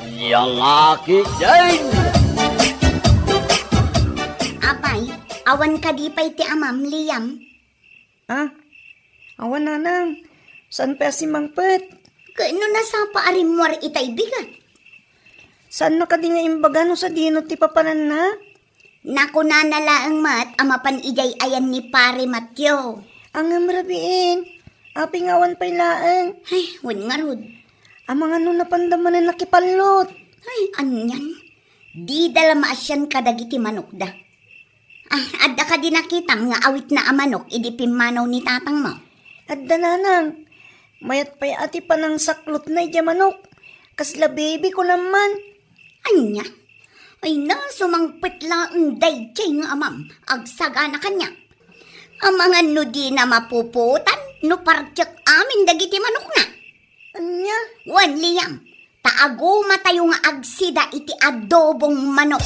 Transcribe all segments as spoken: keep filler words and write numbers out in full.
Yangaki din! Apay, awan kadi pay ti amam, Liam? Ah, awan, nanang. Saan pay a simmangpet? Ket no nasapa a rimmuar itay bigat? Saan na kadi nga imbaga no sadino ti papananna? Nakunana laeng met a mapan idiay ayan ni Pare Mateo. Ngem rabiin, apay nga awan pay laeng? Ay, wen ngarud. Amangan no napanda manen nakipallot. Ay, anian. Dida la maasian kadagiti manokda. Ah, adda kadi nakitam nga awitna a manok idi pimmanaw ni tatangmo? Adda, nanang. Mayat pay a ti panangsaklotna idiay manok. Kasla baby ko naman. Ania? Ay na, sumangpet laeng daydiay nga amam. Agsagana kaniak. Amangan no dina mapupuotan no partiek amin dagiti manokna. Ania? Wen, Liam, ta agumatayo nga agsida iti adobong manok.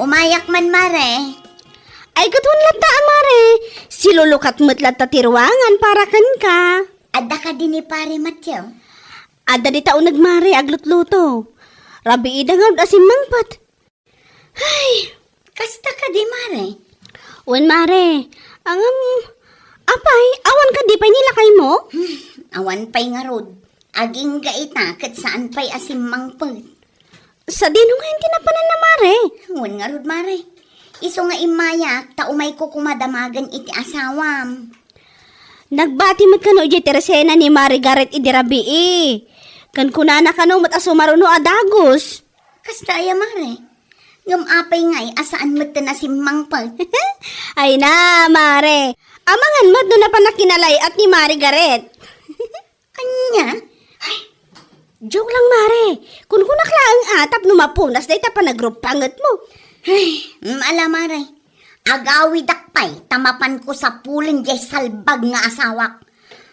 Umayak man, Mare. Ay, ket wen latta a, Mare. Silulukat met latta ti ruangan para kenka. Adda kadi ni Pare Mateo? Adda dita uneg, Mare, aglutluto. Rabiida ngarud a simmangpet. Ay, kasta kadi, Mare? Wen, Mare. Ngem, apay, awan kadi pay ni lakaymo? Hmm, awan pay ngarud. Agingga ita ket saan pay a simmangpet. Sadino ngayen ti napananna, Mare? Wen ngarud, Mare. Isu nga immayak ta umayko koma damagen iti asawam. Nagbati met kano idiay tersena ni Mare Garret idi rabii. Ken kunana kano met a sumaruno a dagus. Kasta aya, Mare? Ngem apay ngay a saan met ti nasimmangpet? Ay na, Mare. Amangan met no napan a kinalay-at ni Mare Garret. Ania? Ay, joke lang, Mare. Kunkunak laeng a tapno mapunas dayta panagruppangetmo. Ay, ala, Mare. Agawidak pay ta mapanko sapulen diay salbag nga asawak.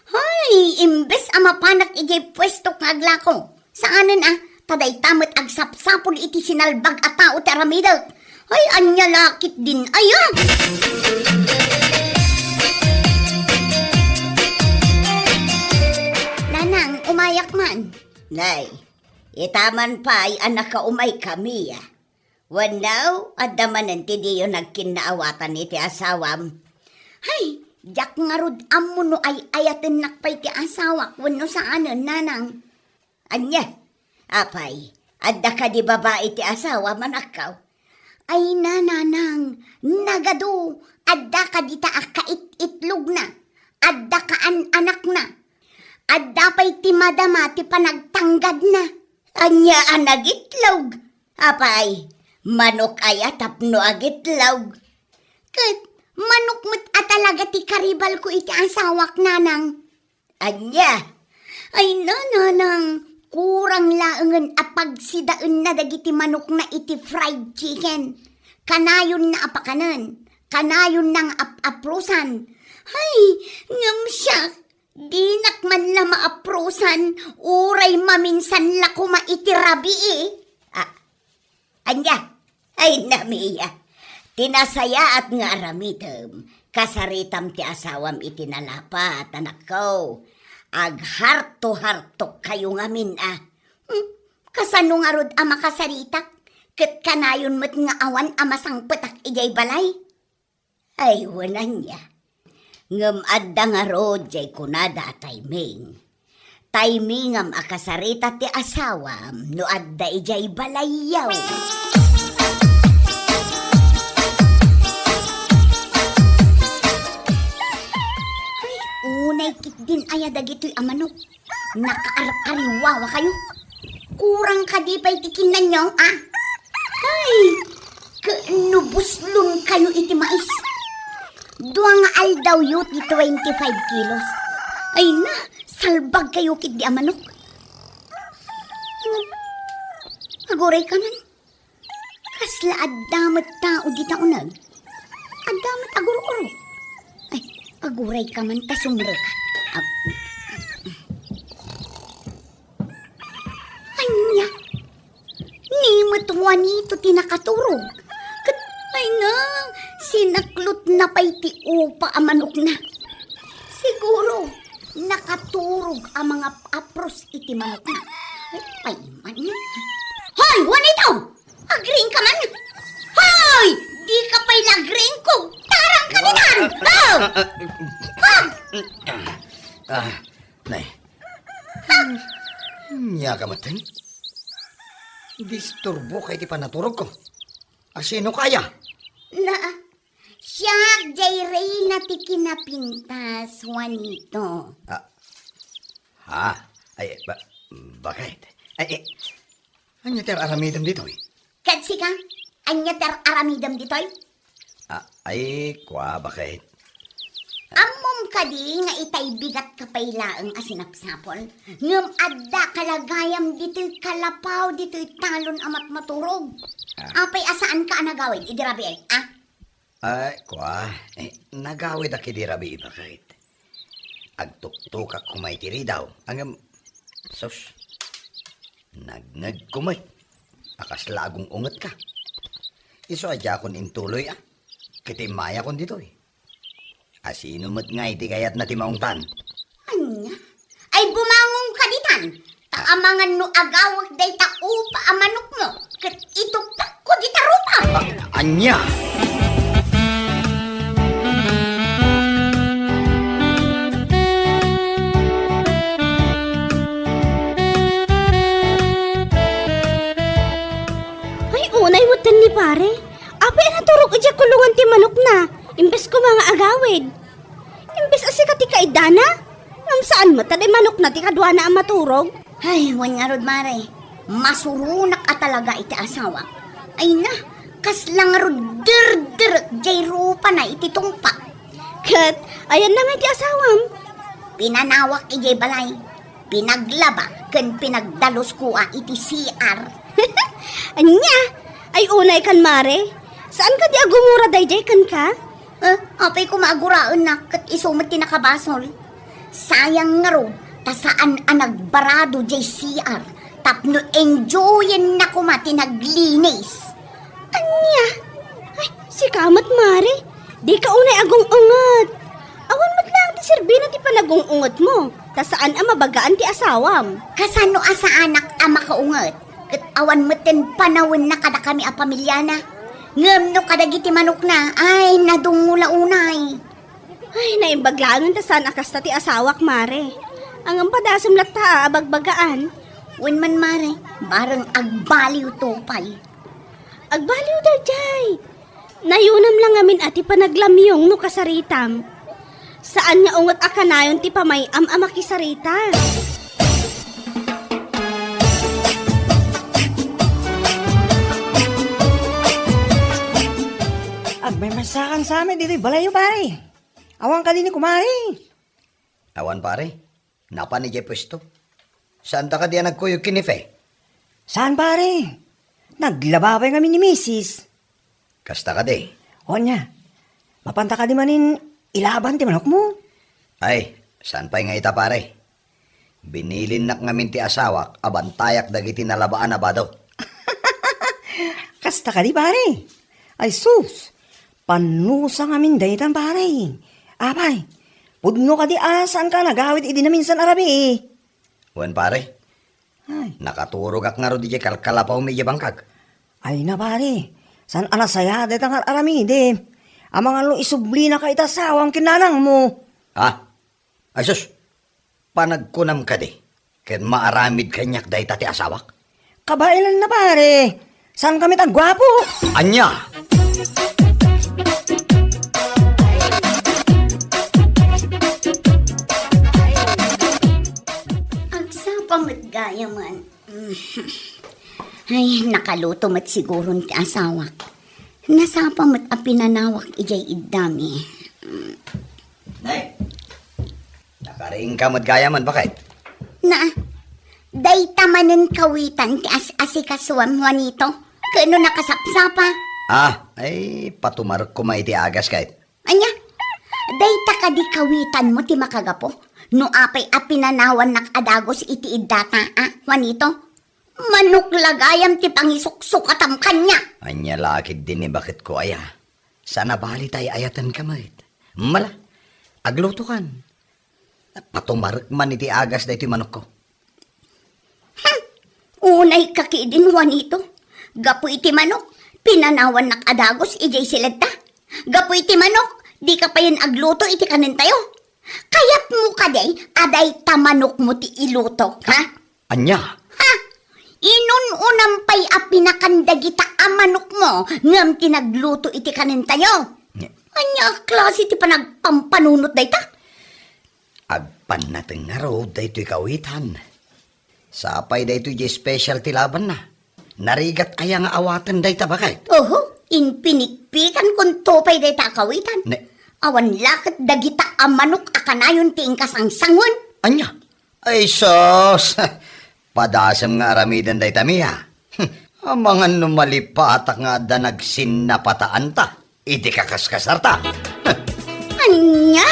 Ay, imbes a mapanak idiay puestok nga aglako, saanen a, ta dayta met agsapsapul iti sinalbag a tao ti aramidek. Ay, ania la ketdin aya? Nanang, umayak man. Nay, ita man pay a nakaumaykami a. Wenno, adda manen ti diyo nagkinnaawatan iti asawam? Hay, diak ngarud ammo no ay-ayatennak pay ti asawak wenno saanen, nanang. Ania? Apay, adda kadi babai ti asawam, anakko? Ay, nanang, nagadu, adda kadita a kait-itlogna, adda kaan-anakna, adda pay ti madama ti panagtanggadna. Ania a nagitlog? Apay, manok aya tapno agitlog? Ket manok met a talaga ti karibalko iti asawak, nanang. Ania? Ay, nanang, kurang laengen a pagsidaenna dagiti manokna iti fried chicken. Kanayonna a pakanen, kanayonna nga ap-aprosan. Hay, ngem siak, dinak man la maaprosan, uray maminsan la koma iti rabii. Ah, Ania? Ay, namia. Ti nasayaat nga aramidem, kasaritam ti asawam iti nalapat, anakko. Agharto-hartokkayo ngamin a. Hmm, kasano ngarud a makasaritak? Ket kanayon met nga awan a masangpetak idiay balay. Ay, wen ania. Ngem adda ngarud diay kunada a timing. Timingam a kasarita ti asawam no adda idiay balayyo. Ay, unay ketdin aya dagitoy a manok. Nakaar-ariwawakayo. Kurang kadi pay ti kinnanyo, a? Ay, kaano buslonkayo iti mais? Dua nga aldawyo ti twenty-five kilos. Ay na, salbagkayo ketdi a manok. Agurayka man. Kasla adda met tao dita uneg. Adda met agur-uro. Ay, agurayka man ta sumrek. Ag-, Ania? Ni met Juanito ti nakaturog. Ket Ay nga, sinaklotna pay ti upa a manokna. Siguro, nakaturog a mangap-apros iti manokna. Ay, pay man. Hoy, Juanito! Agriingka man? Hoy! Dika pay la agriingko! Tarangka ditan! Oh! Ah, ah, ah, ah, nay. Ania ka metten? Disturboka iti panaturogko. A, sinoka aya? Na, siak jay reyna ti kinapintas, Juanito. Ah, ha? Ay, ba-, bakit? Ay, eh, ania ti ar-aramidem ditoy? Ket sika, ania ti ar-aramidem ditoy? Ah, ay, kua, bakit? Ammom kadi nga itay bigatka pay laeng a sinapsapol? Ngem adda ka la gayam ditoy kalapaw, ditoy talon a matmaturog. Ah. Apay a saanka a nagawid idi rabii, ah? Ay, kua, eh, nagawidak idi rabii, bakit? Agtuktukak koma iti ridaw, ngem, sus, nagngegko met. A kasla agung-ungetka. Isu a diakon intuloy, a. Ket immayakon ditoy. A, sino met ngay ti kayatna ti maungtan? Ania? Ay, bumangongka ditan, ta amangan no agawek dayta upa a manokmo, ket itupakko dita rupa. A-, ania? Ay, unay metten ni pare. Apay a naturog idiay kulungan ti manokna, imbes koma nga agawid. Imbes a sika ti kaiddana, ngem saan met a di manokna ti kaduana a maturog? Ay, wen ngarud, mare, masuronak a talaga iti asawak. Ay na, kasla ngarud derderek jay rupana iti tungpa. Ket, ayanna nga iti asawam? Pinanawak idiay balay, pinaglaba, ken pinagdaluskoa iti C R. Ania? Ay, unay kan, mare. Saan kadi a gumura daydiay kenka? Eh, apay koma a guraennak ket isu met ti nakabasol. Sayang ngarud, ta saan a nagbarado jay C R tapno enjoyenna koma ti naglinis. Ania? Ay, sika met, mare. Dika unay agung-unget. Awan met laeng ti serbina ti panagung-ungetmo, ta saan a mabagaan ti asawam. Kasano a saanak a makaunget? Ket awan metten panawenna kadakami a pamiliana. Ngem no kadagiti manokna, ay, nadungngo la unay. Ay, naimbag laengen ta saan a kasta ti asawak, mare. Ngem padasem latta a abagbagaan. Wen man, mare, bareng agbaliwto pay. Agbaliw daydiay. Nayonam la ngamin a ti panaglamyong no kasaritam. Saan nga unget a kanayon ti pamay-am a makisarita. Agmaymaysakan sa amin ditoy balayyo, pare. Awan kadi ni kumare. Awan, pare. Napan idiay puesto. Saanta kadi a nagkuyog ken ni Fe? Saan, pare. Naglaba pay ngamin ni misis. Kasta kadi? Ania, mapanta kadi manen ilaban ti manokmo? Ay, saan pay nga ita, pare. Binilinnak ngamin ti asawak a bantayak dagiti nalabaan a bado. Kasta kadi, pare? Ay sus, panusa ngamin daytan, pare. Apay, pudno kadi a saanka a nagawid idi naminsan a rabii? Wen, pare. Ay. Nakaturogak ngarud idiay kalkalapawmi idiay bangkag. Ay na, pare. Saan a nasayaat dayta nga ar-aramidem? Amangan no isublinaka iti asawam ken nanangmo. Ha? Ay sus, panagkunam kadi, ket maaramid kaniak dayta ti asawak? Kabaelanna, pare. Saankami ti agguapo. Ania? Agsapa met gayamen. Ay, nakaluto met siguron ti asawak. Nasapa met a pinanawak idiay iddami. Nay, nakariingka met gayamen, baket? Na, dayta manen kawitan ti as-asikasuam, Juanito. Ket no nakasapsapa? Ah, ay, patumarek koma iti agas ket. Ania? Dayta kadi kawitanmo ti makagapu no apay a pinanawannak a dagus iti iddata, a, Juanito? Manok la gayam ti pangisuksukatam kaniak. Ania la ketdi ni baketko aya? Saan a bali ta ay-ayatenka met. Mala, aglutokan. Patumarek man iti agas daytoy manokko. Hmm! Unayka ketdin, Juanito. Gapu iti manok, pinanawannak a dagus idiay siledta. Gapu iti manok, dika payen agluto iti kanentayo. Kayatmo kadi a dayta manokmo ti ilutok, ha? Ania? Ha? Inun-unam pay a pinakan dagita a manokmo ngem ti nagluto iti kanentayo. Ania a klase ti panagpampanunot dayta? Agpannateng ngarud daytoy kawitan. Sapay daytoy diay special ti labanna. Narigat aya nga awaten dayta baket? Oho, impinikpikankonto pay dayta a kawitan. Ne- Awan la ket dagita a manok a kanayon ti inkasangsangon. Ania? Ay, sus! Padasem nga aramiden dayta, Mia. Amangan no malipatak nga adda nagsinnapataanta iti kakaskasarta. Ania?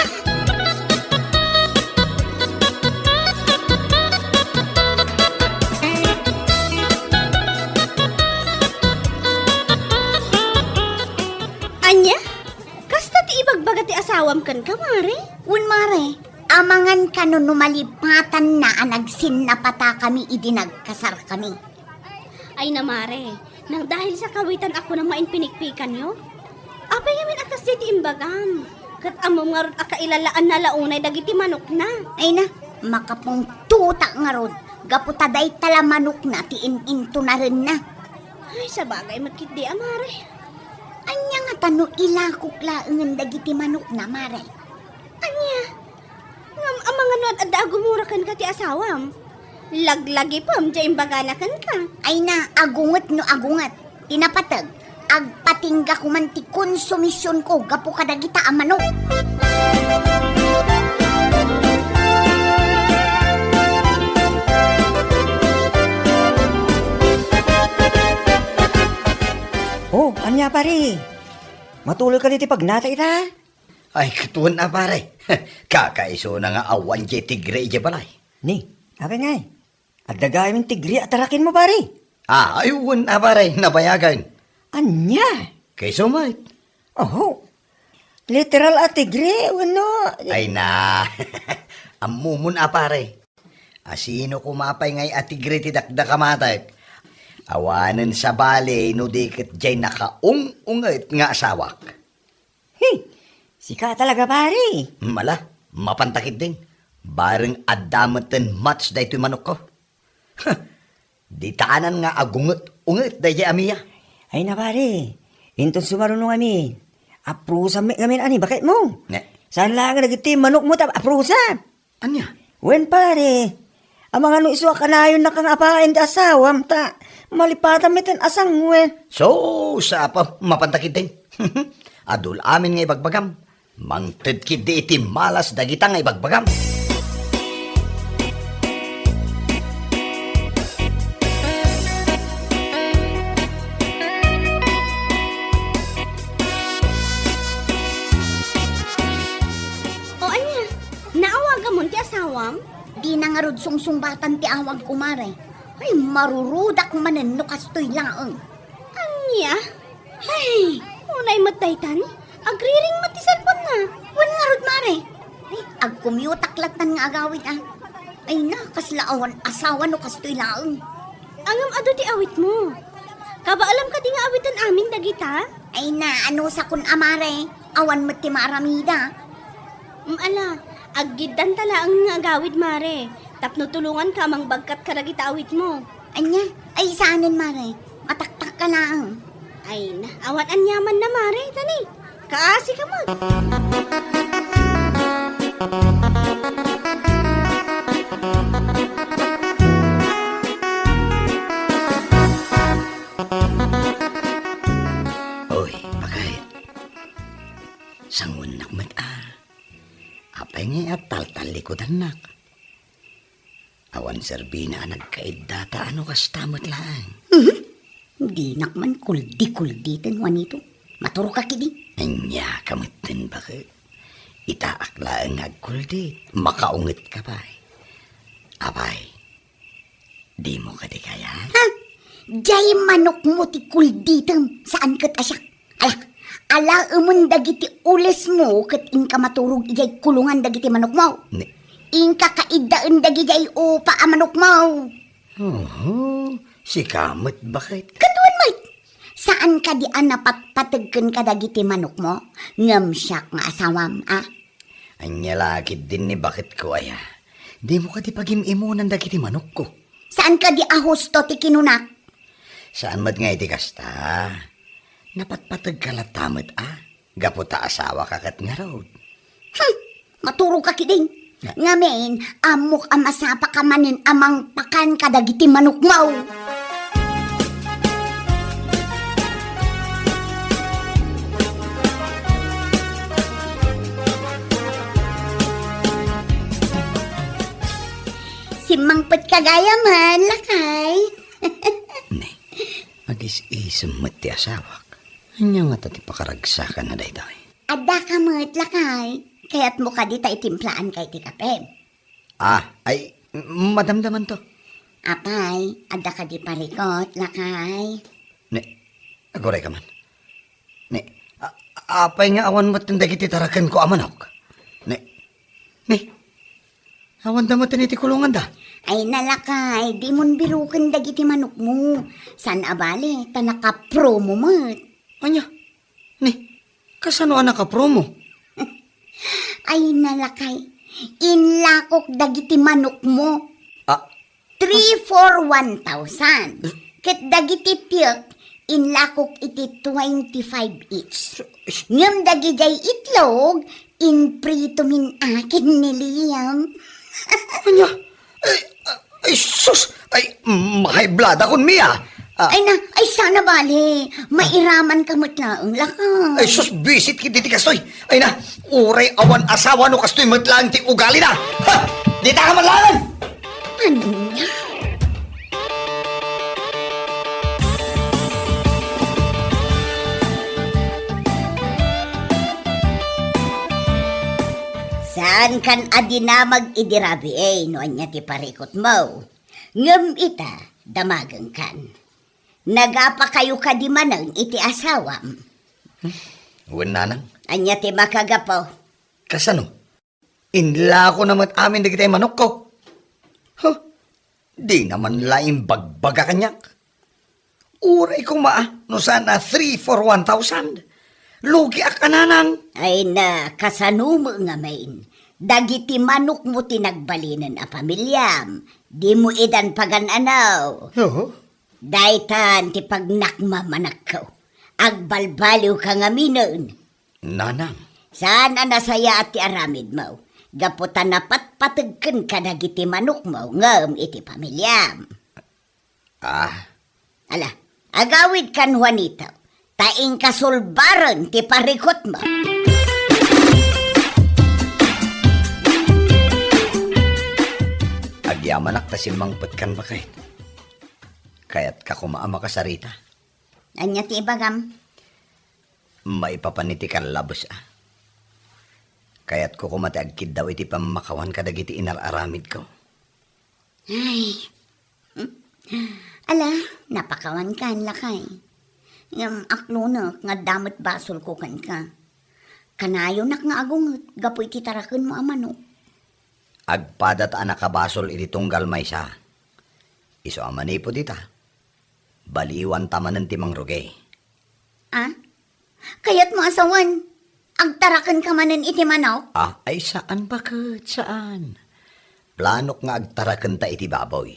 Ania? Kasta ti ibagbaga ti asawam kenka, Mare? Wen, Mare. Amangan kano no malipatanna a nagsinnapatakami idi nagkasarkami. Ay na, Mare, nang dahil sa kawitan a kunam nga impinikpikanyo? Apay ngamin a kasdiay ti imbagam? Ket ammom ngarud a kailalaanna la unay dagiti manokna. Ay na, makapungtotak ngarud, gapu ta dayta la manokna ti in-intunarenna. Ay, sabagay met ketdi a, Mare. Ania ngata no ilakok laengen dagiti manokna, Mare? Ania? Ngem amangan no ad-adda a gumura kenka ti asawam? Laglagipem ti imbagana kenka. Ay na, agunget no agunget. Ti napateg, agpatingga koman ti konsumisionko gapu kadagita a manok. Oh, ania, pare? Matuloy ka diti pagnata ita? Ay, ket wen a, pare. Kakaisuna nga awan diay tigre idiay balay. Ni, apay ngay? Adda gayam ti tigre a tarakenmo, pare? Ah, ay, wen a, pare. Nabayagen. Ania? Kaiso met. Oho. Literal a tigre, wenno? Ay na. Ammomon a, pare. Asino koma pay ngay a tigre ti dakdakamatek? Awanen sabali no di ket diay nakaung-unget nga asawak. He, sika talaga, pare. Mala, mapanta ketdin. Bareng adda metten match daytoy manokko. Ditanan nga agunget-unget daydiay a Mia. Ay na, pare. Inton sumaruno ngamin, aprusam met ngamin ani baketmo. Ne. Saan laeng dagiti manokmo ta aprusam? Ania? Wen, pare. Amangan no isu a kanayonnaka nga apaen ti asawam ta malipatan metten a sanguen. So, sapa, mapanta ketdin. Adu la amin nga ibagbagam. Mangted ketdi iti malas dagita nga ibagbagam. O ania, naawagamon ti asawam? Dina ngarud sungsungbatan ti awagko, Mare. Ay, marurudak manen no kastoy laeng. Ania? Ay, unay met daytan. Agriring met ti cellphone-na. Wen ngarud, Mare. Ay, agkumyutak lattan nga agawid, a. Ay na, kasla awan asawa no kastoy laeng. Ngem adu ti awitmo. Kabaelam kadi nga awiten amin dagita? Ay na, anusakon a, Mare. Awan met ti maaramida. Mm, ala, aggiddanta laeng nga agawid, Mare. Tapno tulonganka a mangbagkat kadagita awitmo. Ania? Ay, saanen, Mare. Mataktakka laeng. Ay na, awan aniamanna, Mare, tani. Kaasika met. Oy, baket. Sanguennak met a. Apay ngay a taltallikudannak? Awan serbina a nagkaidda ta ano kasta met laeng. Mhm. Dinak man kuldi-kulditen, Juanito. Maturoka ketdi. Ania ka metten, baket? Itaak laeng nga agkuldit. Makaunget ka pay. Apay, dimo kadi kayat? Ha? Diay manokmo ti kulditem, saan ket a siak. Ala, Alaemen dagiti ulesmo ket inka maturog idiay kulongan dagiti manokmo. Ni- Inka kaiddaen dagidiay upa a manokmo. Oho, sika met, baket. Ket wen met, saan kadi a napatpateg kenka dagiti manokmo, ngem siak nga asawam, a? Ania la ketdin ni baketko aya? Dimo kadi pagim-imunan dagiti manokko? Saan kadi a husto ti kinunak? Saan met nga iti kasta? Napatpategka latta met, a? Gapu ta asawaka ket ngarud. Hmm, maturogka ketdin. Ngamin, ammok a masapaka manen a mangpakan kadagiti manokmo. Simmangpetka gayam, lakay. Ne, agis-isem met ti asawak. Ania ngata ti pakaragsakanna daytoy? Addaka met, lakay. Kayatmo kadi ta itimplaanka iti kape? Ah, ay, madamdamanto. Apay, adda kadi parikut, lakay? Ne, agurayka man. Ne, a-, apay nga awan met dagiti tarakenko a manok? Ne, ne, awan da met iti kulonganda. Ay, nalakay, dimon biroken dagiti manokmo. Saan a bale, ta nakapromo met. Ania? Ne, kasano a nakapromo? Ay, nalakay, inlakok dagiti manokmo. Ah, Three for one thousand. Ket dagiti piek, inlakok iti twenty-five each. Ngem dagidiay itlog, inprito min akin ni Liam. Ania? Ay, ay, sus! Ay, mahaybladakon, Mia! Ah. Ay na, ay sana bale. Mairamanka met laeng, lakay. Ay, sus, bisit kiti ti kastoy. Ay na, uray awan asawa no kastoy met laeng ti ugalina. Ha! Ditaka man laeng! Ania? Saankan a dinamag idi rabii no ania ti parikutmo. Ngem ita, damagengkan. Nagapakayo kadi manen iti asawam? Wen, nanang. Ania ti makagapu? Kasano? Inlakona met amin dagiti manokko. Huh? Dina man la imbagbaga kaniak. Uray koma, no saan a three for one thousand. Lugiak a, nanang. Ay na, kasano met ngamin? Dagiti manokmo ti nagbalinen a pamiliam. Dimo idan pagan-anaw. Oho. Daytan ti pagnakmamanakko. Agbalbaliwka ngaminen. Nanang. Saan a nasayaat ti aramidmo, gapu ta napatpateg kenka dagiti manokmo ngem iti pamiliam. Ah. Ala, agawidkan, Juanito, ta inka sulbaren ti parikutmo. Agyamanak ta simmangpetkan, baket. Kayatka koma a makasarita. Ania ti ibagam? Maipapan iti kallabes, a. Kayatko koma ti agkiddaw iti pammakawan kadagiti inar-aramidko. Ay. Ala, napakawankan, lakay. Ngem aklonek nga adda met basolko kenka. Kanayonak nga agunget gapu iti tarakenmo a manok. Agpadat a nakabasol iti tunggal maysa. Isu a manipud ita, baliwanta manen ti mangrugi. A? Kayatmo a sawen, agtarakenka manen iti manok? Ah, ay saan, baket, saan. Planok nga agtarakenta iti baboy.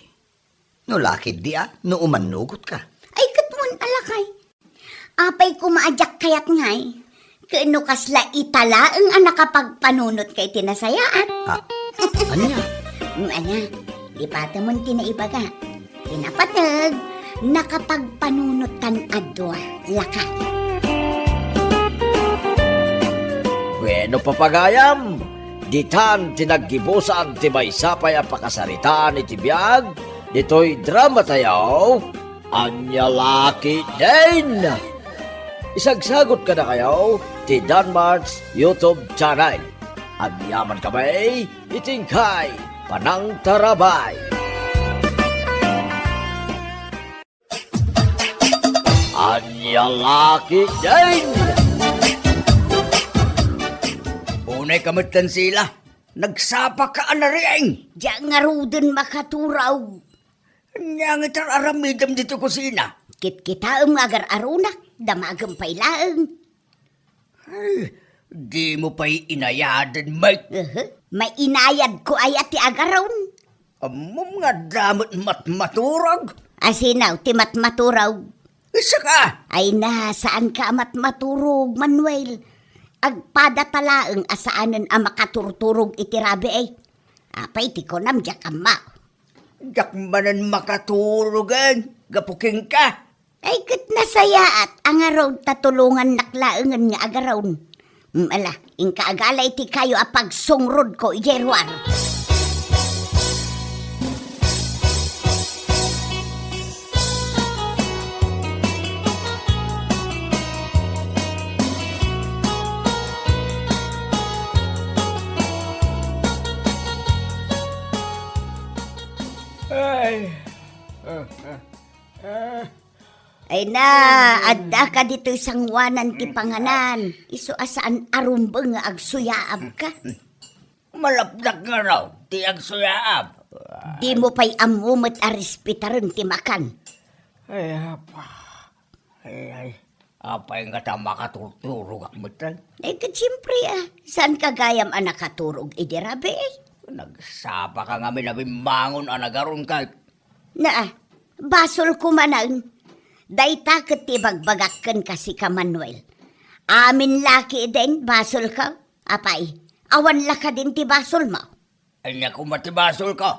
No lakid di a, no umannugotka. Ay, ket wen a, lakay. Apay koma a diak kayat ngay? Ket no kasla ita laeng a nakapagpanunotka iti nasayaat. Ah, ania? Mm, ania? Di patemon ti naibaga. Ti napateg, nakapagpanunotan a dua, lakay. Wenno, papagayam, ditan ti naggibusan ti maysa pay a pakasaritaan iti biag ditoy dramatayo, Ania La Ketdin. Isagsagot kadakayo ti Danmart's YouTube channel. Agyaman kami iti inkay panangtarabay. Ania La Ketdin. Nay ka met, Sila. Nagsapaka a nariing. Diak ngaruden makaturaw. Ania nga itar-aramidem ditoy kusina? Kitkitaem nga agar-arunak, damagem pay laeng. Ay, dimo pay inayaden, Mike. Aha, mainayadko aya ti agaron? Ammom nga adda met matmaturog. Asino ti matmaturog? Isu ka! Ay na, saanka a matmaturog, Manuel. Agpadata laeng a saanen a makaturturog iti rabii. Apay ti kunam, diak ammo. Diak manen makaturogen, gapu kenka. Ay, ket nasayaat a ngarud ta tulongannak laengen nga agaron. Mm, ala, inka agala iti kayo a pagsungrodko idiay ruar. Ay. Ah, ah, ah. Ay na, addaka ditoy sangoanan ti panganan. Isu a saan a rumbeng nga agsuyaabka. Malapdak ngarud ti agsuyaab. Dimo pay ammo met a respetaren ti makan. Ay, apa. Ay, ay. Apay nga ta makaturturogak met, ay? Ay, ket siempre, ah. Saanka gayam a nakaturog idi rabii, eh? Nagsapaka ngamin a bimmangon a nagaron kay. Naa, basolko manen. Dayta ket ti ibagbagak kenka, sika, Manuel. Amin la ketdin, basolko. Apay, awan la kadin ti basolmo? Ania koma ti basolko?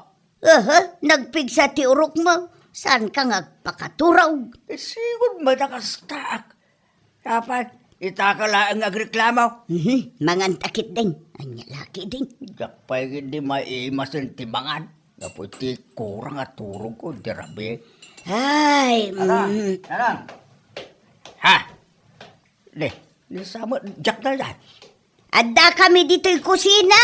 Aha, nagpigsa ti urokmo. Saanka nga agpakaturog? Eh, sigud met a kastaak. Apay, itaka laeng nga agreklamo. Mhm, manganta ketdin. Ania la ketdin? Diak pay ketdi maimasen ti mangan. Gapu iti kurang a turogko idi rabii. Ay, Aram, mm. Aram. Ha? Di, di sa met, diak dayta. Addakami ditoy kusina!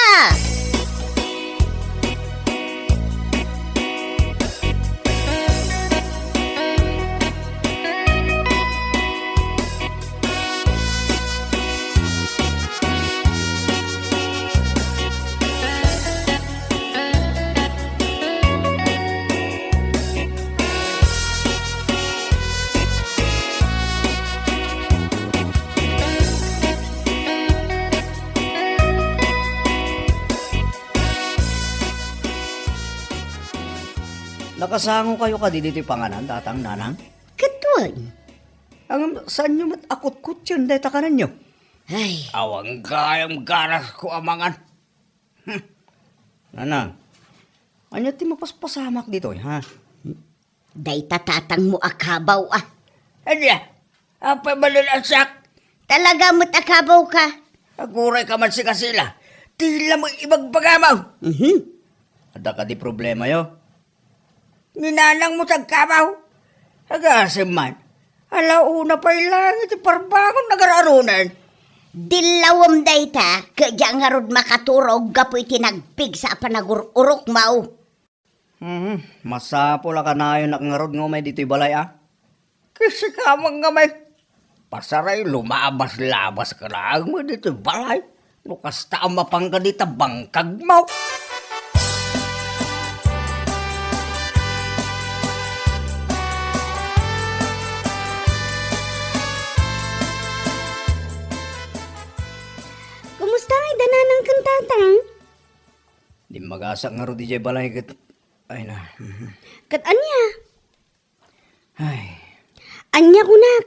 Nakasangokayo kadi ditoy panganan, Tatang, Nanang? Ket wen. Ngem, saanyo met a kutkutien dayta kanenyo? Ay. Awan gayam ganasko a mangan. Hmm. Nanang, ania ti mapaspasamak ditoy, ha? Dayta tatangmo a kabaw, ah. Ania? Apay manen a siak? Talaga met a kabawka. Agurayka man, sika, Sila. Ti la met ibagbagamo. Mhm. Adda kadi problemayo? Ni nanangmo ti agkabaw? Agasem man. Ala, una pay laeng iti parbangon nga agar-arunen. Dillawem dayta, ket diak ngarud makaturog gapu iti nagpigsa a panagur-urokmo. Mhm. Masapul a kanayonak ngarud nga umay ditoy balay, a? Ket sika man ngamin. Pasaray, lumabas-labaska laeng met ditoy balay. No kasta a mapanka dita bangkagmo. Kumusta ngay da nanang ken tatang? Dimmagasak ngarud idiay balay ket, ay na. Mhm. Ket ania? Ay. Ania kunak?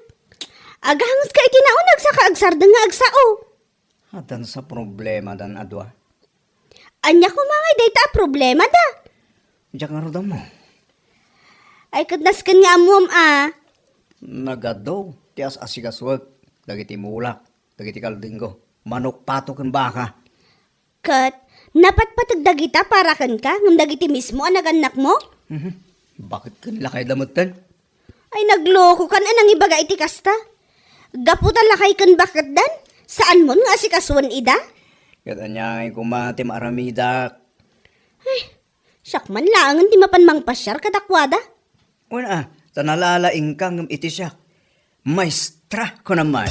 Agangeska iti nauneg saka agsardeng nga agsao. Addan sa problemadan a dua. Ania koma ngay dayta a problemada? Diak ngarud ammo. Ay, ket nasken nga ammuam a. Nagadu ti as-asikasuek dagiti mulak, dagiti kaldingko, manok, pato, ken baka. Ket napatpateg dagita para kenka ngem dagiti mismo a nagannakmo? Mhm. Baket ken lakayda metten? Ay, naglokokan a nangibaga iti kasta. Gapu ta lakay ken baketdan, saanmon nga asikasuen ida? Ket ania ngay koma ti maaramidak? Ay, siak man laengen ti mapan mangpasiar kadakuada. Wen a, ta nalalaingka ngem iti siak. Maestra, kunam man.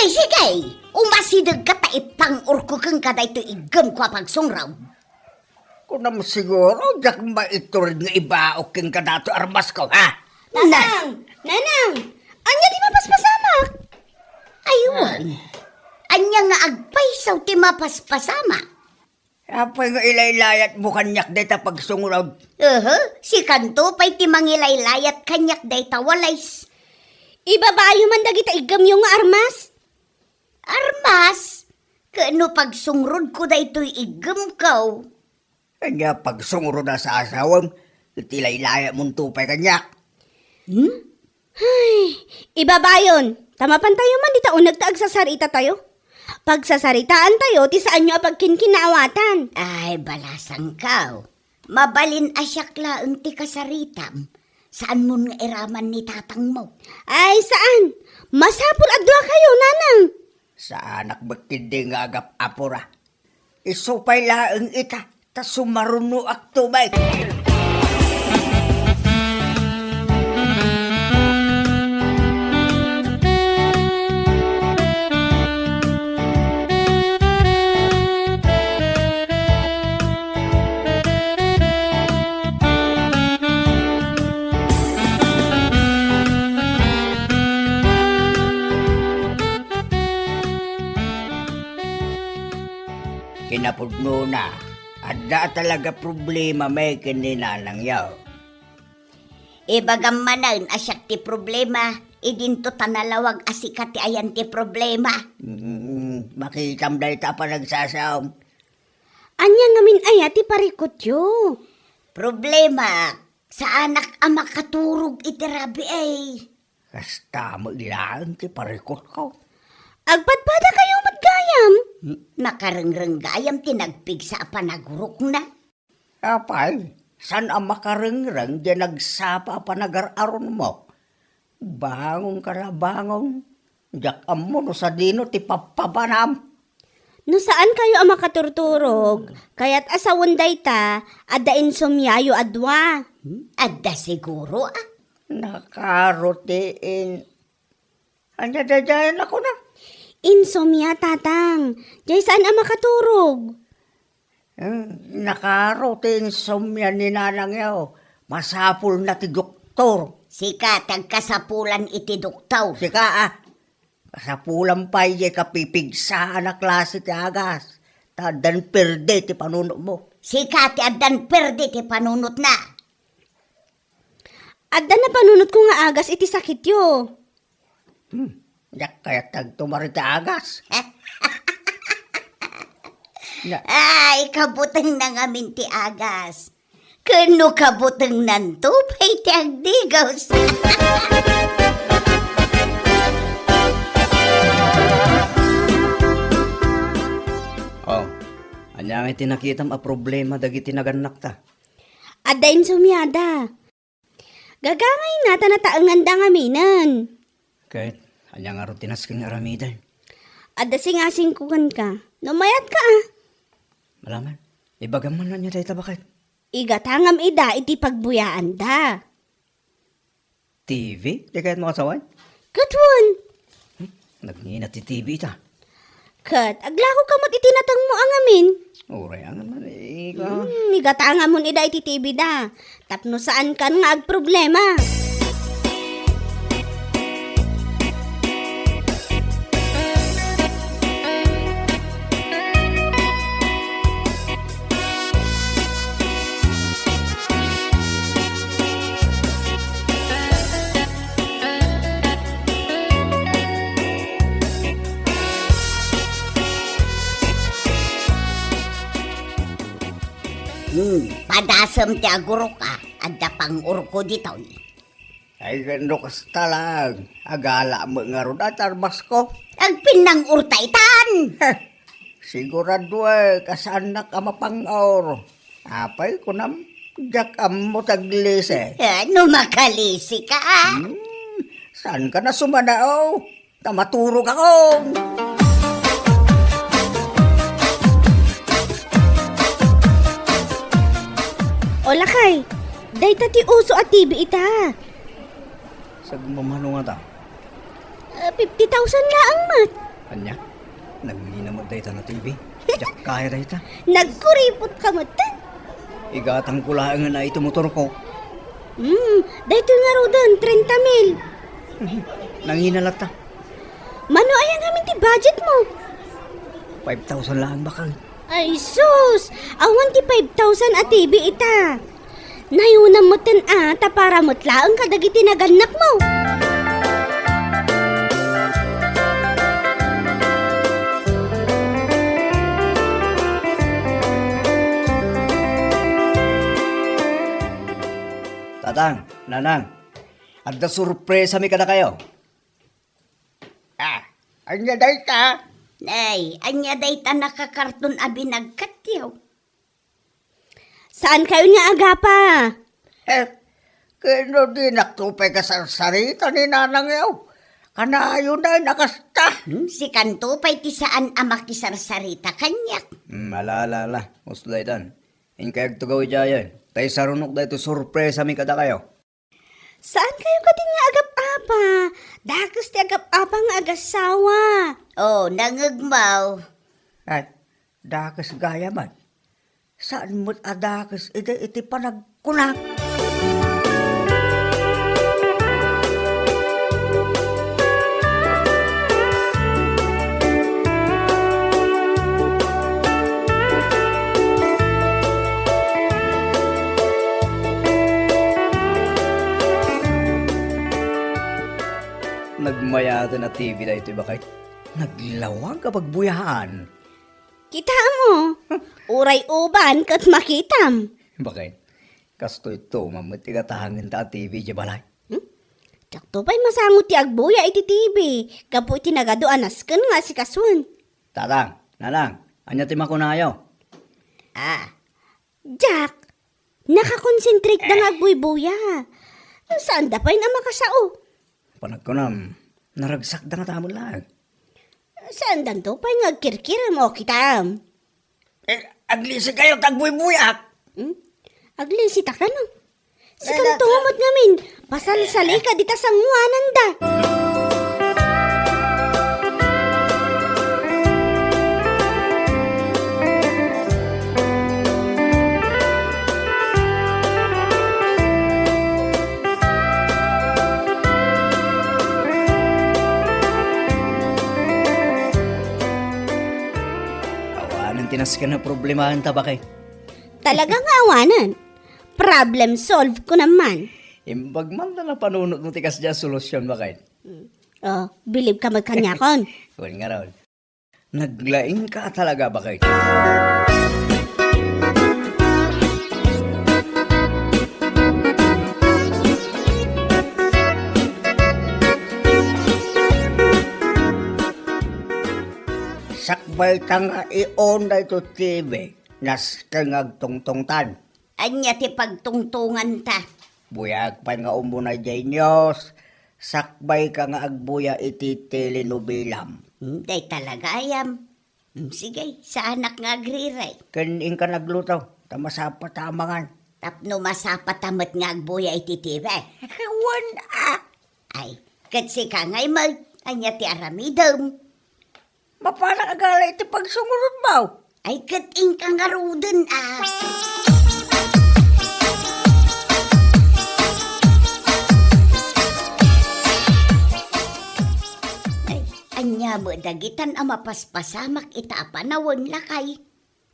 Sige, umasidegka ta ipang-urko kenka daytoy iggemko a pagsungrod. Kunam siguro, diak maitured nga ibaok kenka datoy armasko, ha? Tatang! Nanang! Ania ti mapaspasamak? Ay, wen. Ania nga agpayso ti mapaspasamak? Apay nga ilaylayatmo kaniak dayta pagsungrod? Ehe, sikanto pay ti mangilaylayat kaniak dayta walis. Ibabayo man dagita iggemyo nga armas. Armas? Ket no pagsungrodko daytoy iggemko. Ania pagsungrod a sasawem, iti laylayatmonto pay kaniak. Hmm? Ay, ibabayon, ta mapantayo man dita uneg ta agsasaritatayo. Pagsasaritaantayo ti saanyo a pagkinkinaawatan. Ay, balasangko. Mabalin a siak laeng ti kasaritam. Saanmon nga iraman ni tatangmo? Ay, saan. Masapul a duakayo, nanang. Saanak met ketdi nga agap-apura. Isu pay laeng ita, ta sumarunoak tubig. Kinapudnona, adda talaga problema met ken ni nanangyo. Ibagam manen a siak ti problema, idinto ta nalawag a sika ti ayan ti problema. Mm, makitam dayta a panagsasaom. Ania ngamin aya ti parikutyo? Problema, saanak a makaturog iti rabii. Kasta met laeng ti parikutko. Agpadpadakayo met gayam. Hmm? Makarengreng gayam ti nagpigsa a panagurokna. Apay, saan a makarengreng diay nagsapa a panagar-aronmo? Bangonka la, bangon. Diak ammo no sadino ti pappabanam. No saankayo a makaturturog, kayat a sawen dayta, adda insomiayo a dua. Hmm? Adda siguro, a. Nakaro ti in-, Ania daydiay a kunam? Insomnia, tatang. Diay saan a makaturog. Hmm, nakaro ti insomnia ni nanangyo. Masapulna ti doktor. Sika ti agkasapulan iti doktor. Sika, a. Kasapulan pay diay kapipigsaan a klase ti agas. Ta addan perde ti panunotmo. Sika ti addan perde ti panunotna. Adda napanunotko nga agas iti sakityo. Hmm, diak kayat agtumar iti agas. Na- Ay, kabutengna ngamin ti agas. Ken no kabutengnanto pay ti agdigos. Oh, ania ngay ti nakitam a problema dagiti nagannakta? Adda insomiada. Gagangayna ta nataenganda ngaminen. Ket, ania ngarud ti nasken nga aramiden? Adda singasingko kenka. No mayatka, a. Malaman, ibagam man ania dayta baket. Igatangam ida iti pagbuyaanda. T V? Di kayat makasawen? Ket wen. Hmm? Nagngina ti T V ita. Ket, aglako ka met iti natengmo a ngamin. Uray, angan man, eh, ika. Hmm, igatangamon ida iti T V da. Tapno saankan nga agproblema. Hmm, padasem ti agurok, a. Adda pang-urko ditoy. Ay, no kasta lang. Agala met ngarud a ti armasko. Agpinnang-urta itan. Heh, sigurado, eh, kasaannak a mapang-or. Apay, kunam, diak ammo ti aglisi. Eh, no makalisi ka, a. Hmm, saanka a sumanao? Ta maturog ako. O, lakay, dayta ti uso a T V ita. Sagmamano ngata? Ah, fifty thousand laeng met. Ania? Nangina met dayta a T V? Diak kaya dayta. Nagkuripot ka met. Igatangko laeng iti motorko. Hmm, daytoy ngaruden, trenta mil. Nangina latta. Mano aya ngamin ti budget mo? Five thousand laeng, baket. Ay, sus! Awan ti five thousand a T V ita. Nayunam metten a, ta para met laeng kadagiti nagannakmo. Tatang, Nanang, adda sorpresami kadakayo. Ah, ania dayta? Ay, ania dayta nakakarton a binagkatyo? Saankayon nga agapa? Eh, ken no dinakto pay kasarsarita ni nanangyo? Kanayon a kasta. Hmm, sikanto pay ti saan a makisarsarita kaniak. Hmm, ala, ala, ala. Usto daytan. Inkay agtugaw idiayen. Ta isarunok daytoy sorpresami kadakayo. Saankayo kadin nga agap-apa? Dakes ti agap-apa nga agassawa. Oh, nangegmaw. Ay, dakes gayam met. Saan met a dakes idi iti panagkunak. Nagmayaten a T V daytoy, baket. Naglawag a pagbuyaan. Kitaem, o. Uray uban ket makitam. Baket, kastoy to, mammet ti gatangenta a T V idiay balay. Hmm? Diakto pay masango ti agbuya iti T V, gapu iti nagadu a nasken nga asikasuen. Tatang, Nanang, ania ti makunayo? Ah. Jack, nakakonsentrate da nga agbuybuya. Saan da pay nga makasao? Panagkunam, naragsak da nga tamon laeng. Saan danto pay nga agkirkirem o kitam? Eh, aglisi kayo, tagbuybuyak. Hmm? Aglisi ta kano? Sikanto met ngamin, pasalsalika dita sanguananda. Awanen ti nasken a problemaanta, baket. Talaga nga awanen. Problem solved, kunam man. Imbag man ta napanunotmo ti kasdiay a solusyon, baket. Hmm. Oh, bilib ka met kaniakon. Wen ngarud. Naglaingka talaga, baket. Sakbay ta nga i-on daytoy T V, nasken nga agtungtongtan. Ania ti pagtungtonganta? Buyaak pay nga umuna idiay news, sakbay ka nga agbuya iti telenobelam. Hmm, dayta la gayam. Hmm, sige, saanak nga agrirek. Ken inka nagluto, ta masapa ta a mangan. Tapno masapa ta met nga agbuya iti T V. Wen a. Ay, ket sika ngay met, ania ti aramidem? Mapanak agala iti pagsungurotmo. Ay, ket inka ngaruden, a. Ay, ania met dagitan a mapaspasamak ita a panawen, lakay?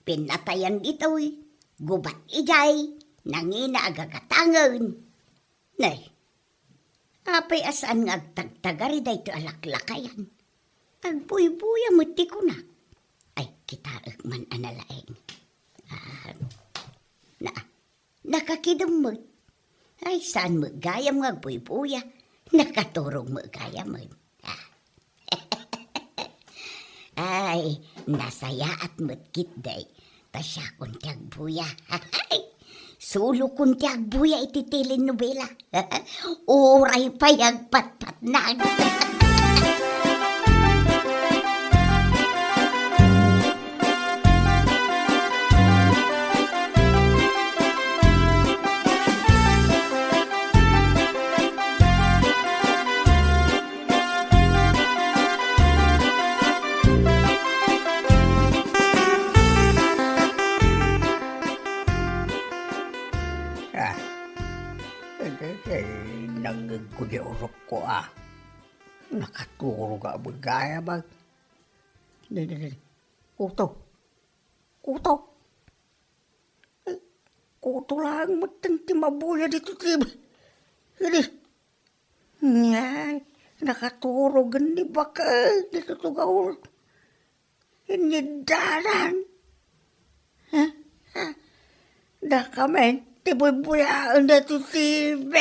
Pinatayan ditoy, gubat idiay, nangina a gagatangen. Nay, apay a saan nga agtagtagari daytoy a laklakayan? Agbuybuya met ti kunak. Ay, kitaek man a nalaeng. Ah, na, nakakidem met. Ay, saan met gayam nga agbuybuya? Nakaturog met gayam met. Ah. Ay, nasayaat met ketdi. Ta siakon ti agbuya. Sulokon ti agbuya iti telenovela. Uray pay agpatpatnag. Kua, nakaturog a gayam. Di, di, di. Kuto. Kuto. Eh, kuto laeng metten ti mabuya ditoy ti, idi. Ngay, nakaturog ni bakay ditoy ti gaul. Iniddanan. Ha? Ha? Dakamin, ti buybuyaen daytoy T V.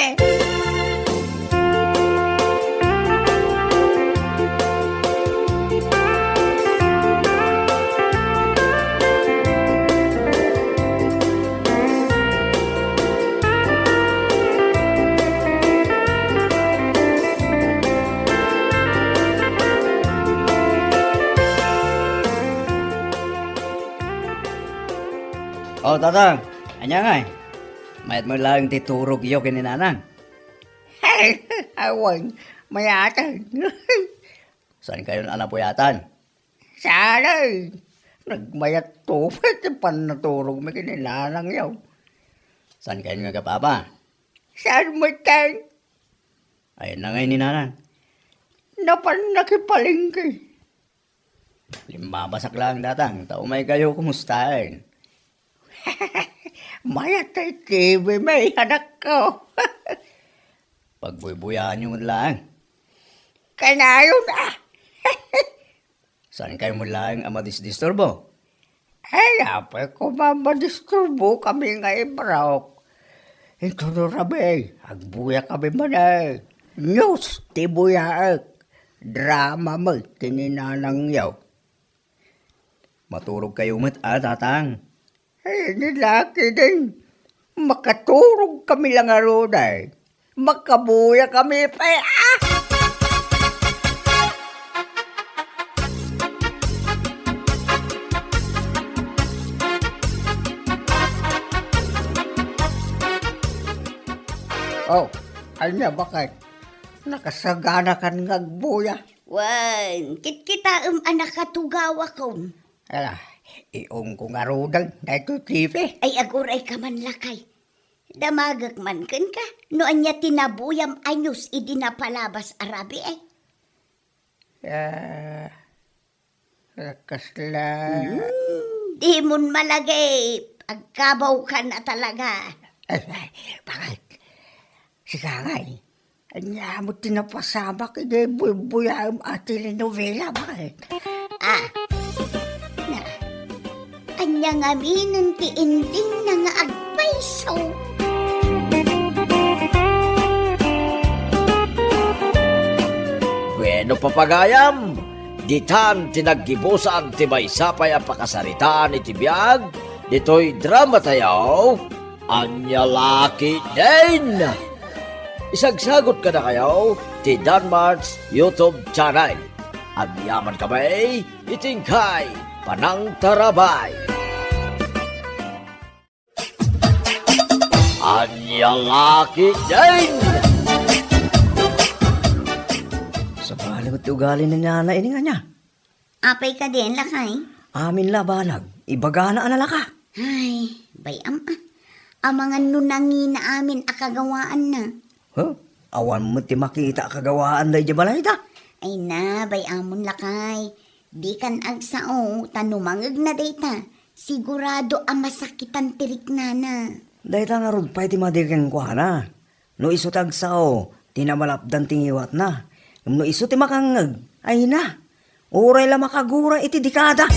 O, Tatang, ania ngay? Mayat met laeng ti turogyo ken ni Nanang? Awan, mayaten. Saankayon a napuyatan? Saan, ay, nagmayatto pay ti pannaturogmi ken ni Nanangyo. Saankayon nga agapapa? Saan metten? Ayanna ngay ni Nanang. Napan nakipalengke. Limmabasak laeng, Tatang, ta umaykayo kumustaen. Mayat ti T V mi, anakko. Pagbuybuyaan yo met laeng. Kanayon, a. Saankayo met laeng a madisdisturbo? Ay, apay koma madisturbo kami nga ibraok. Inton no rabii, agbuyakami manen. News ti buyaek. Drama met ken ni Nanangyo. Maturogkayo met a, Tatang. Ay, ni lakiden. Makaturogkami la ngarud, ay. Makabuyakami pay, a. O, ania, baket? Nakasaganakan nga agbuya? Wen, kitkitaem a nakatugawakom. Ala, iongko ngaruden daytoy T V. Ay, agurayka man, lakay. Damagek man kenka no ania ti nabuyam a news idi napalabas a rabii, ay. A, kasla. Hmm, dimon malagip. Agkabawkan a talaga. Ay, ay, baket? Sika ngay, ania met ti napasamak idi buybuyaem a telenovela, baket? A, na, ania ngaminen ti endingna nga agpayso? Bueno, papagayam, ditan ti naggibusan ti maysa pay a pakasaritaan iti biag ditoy dramatayo, Ania La Ketdin. Isagsagot kadakayo ti Danmart's YouTube channel. Agyamankami iti inkay panangtarabay. Ania La Ketdin. Sabali met ti ugali ni Nana ini nga ania? Apay kadin, lakay? Amin la banag, ibagana a nalaka. Ay, bay-am a. Amangan no nangina amin a kagawaanna. Huh? Awan met ti makita a kagawaan daydiay balayda. Ay na, bay-amon, lakay. Dikan agsao, ta no mangegna dayta, sigurado a masakitan ti riknana. Dayta ngarud pay ti madi kenkuana. No isu ti agsao ti namalapdan ti ngiwatna, ngem no isu ti makangngeg, ay na, uray la makagura iti dekada.